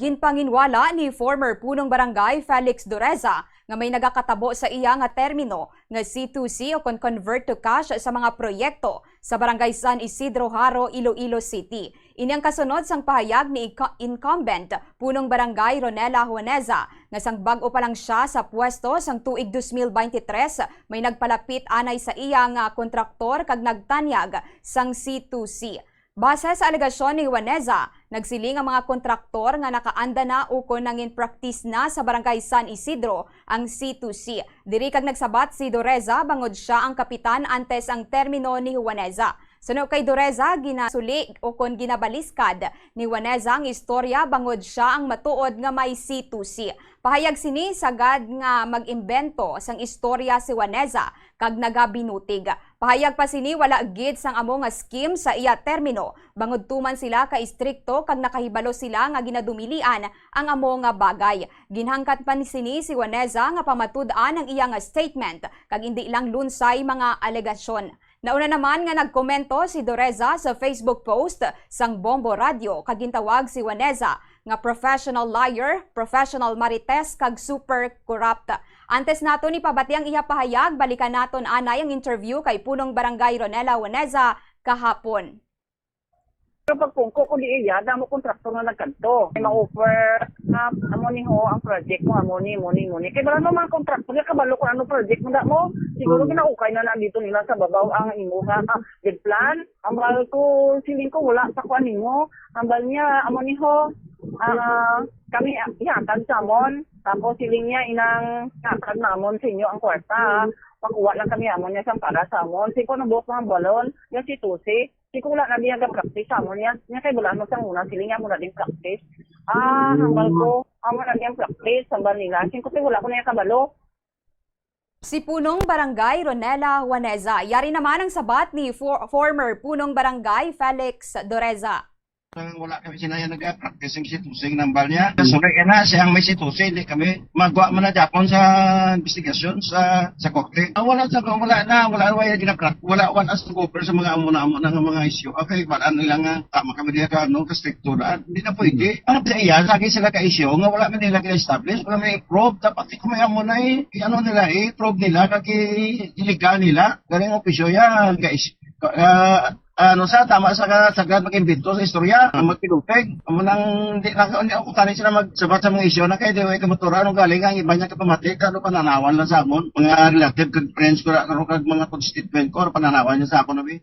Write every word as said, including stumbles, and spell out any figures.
Ginpanginwala ni former Punong Barangay Felix Doreza nga may nagakatabo sa iya nga termino nga C two C o kon convert to cash sa mga proyekto sa Barangay San Isidro Jaro, Iloilo City. Ini ang kasunod sang pahayag ni inco-, incumbent Punong Barangay Ronela Juaneza nga sang bag-o pa lang siya sa pwesto sang tuig dos mil beintitres, may nagpalapit anay sa iya nga kontraktor kag nagtanyag sang C two C. Base sa alegasyon ni Juaneza, nagsiling ang mga kontraktor nga nakaanda na ukon nangin-practice na sa Barangay San Isidro ang C two C. Diri kag nagsabat si Doreza bangod siya ang kapitan antes ang termino ni Juaneza. Suno kay Doreza, ginasuli ukon ginabaliskad ni Juaneza ang istorya bangod siya ang matuod nga may C two C. Pahayag sini sagad nga mag-imbento sang istorya si Juaneza kag nagabinutig. Pahayag pa sini, wala gid sang amo nga scheme sa iya termino, bangod tuman sila ka istrikto kag nakahibalo sila nga ginadumilian ang amo nga bagay. Ginhangkat pa ni sini si Juaneza nga pamatud-an ang iya nga statement kag indi lang lunsay mga alegasyon. Nauna naman nga nagkomento si Doreza sa Facebook post sang Bombo Radio kag gintawag si Juaneza nga professional liar, professional marites kag super corrupt. Antes naton ipabati ang iya pahayag, balikan naton anay ang interview kay Punong Barangay Ronela Juaneza kahapon. Pero pagpungko ko di iya, damo kontraktor nga nagkadto. May ma-offer na amo ni ho ang project mo, amo ni, amo ni, amo ni. Kay wala no mga kontraktor nga kabalo kung ano project mo, damo. Siguro ginaukay na na dito nila sa babaw ang imo nga ah, good plan. Ambal ko, siling ko wala sa kuan nimo. Ambal niya, amo ni ho. Ah, kami ah, ihatag sa amon. Tapos siling niya inang ihatag namon sa inyo ang kwarta. Makuha lang kami amon niya sang para sa amon. Siko na buhok mga balon, yung si Tusi. Siko wala na diya ga-practice sa amon niya. Niya kay wala mo sang una, siling niya mo na din practice. Ah, hambal ko, amo na din practice, hambal nila. Siko kay wala ko na yung kabalo. Si Punong Barangay Ronela Juaneza. Yari naman ang sabat ni for- former Punong Barangay Felix Doreza. Wala kami sinaya nag-practice ang C two C ang nambal niya. Sorry ka na, siya ang may C two C, hindi kami. Magwa man na Japon sa investigasyon sa sa korte. Ah, wala sa wala na, wala wala ginapractice. Wala wala sa cover sa mga amo na amo na nga mga isyu. Okay, wala nila nga tama kami diya ka ano, ka struktura. Hindi na pwede. Ano sa iya, lagi sila ka isyu nga wala man nila gina-establish, wala may prove. Dapat kung may amo na eh, ano nila eh, prove nila kag i- iligal nila. Galing opisyo ya, guys. Ah, ano sa tama sa ka sagad mag-imbento sa istorya, ang magpilupig. Amo nang di na di ako tani sila magsabat sa mga isyu na kay di way kamotora ano galing ang iba niya kapamati kano pananawan lang sa amon, mga relative kag friends ko ra kag mga constituent ko pananawan niya sa akon abi.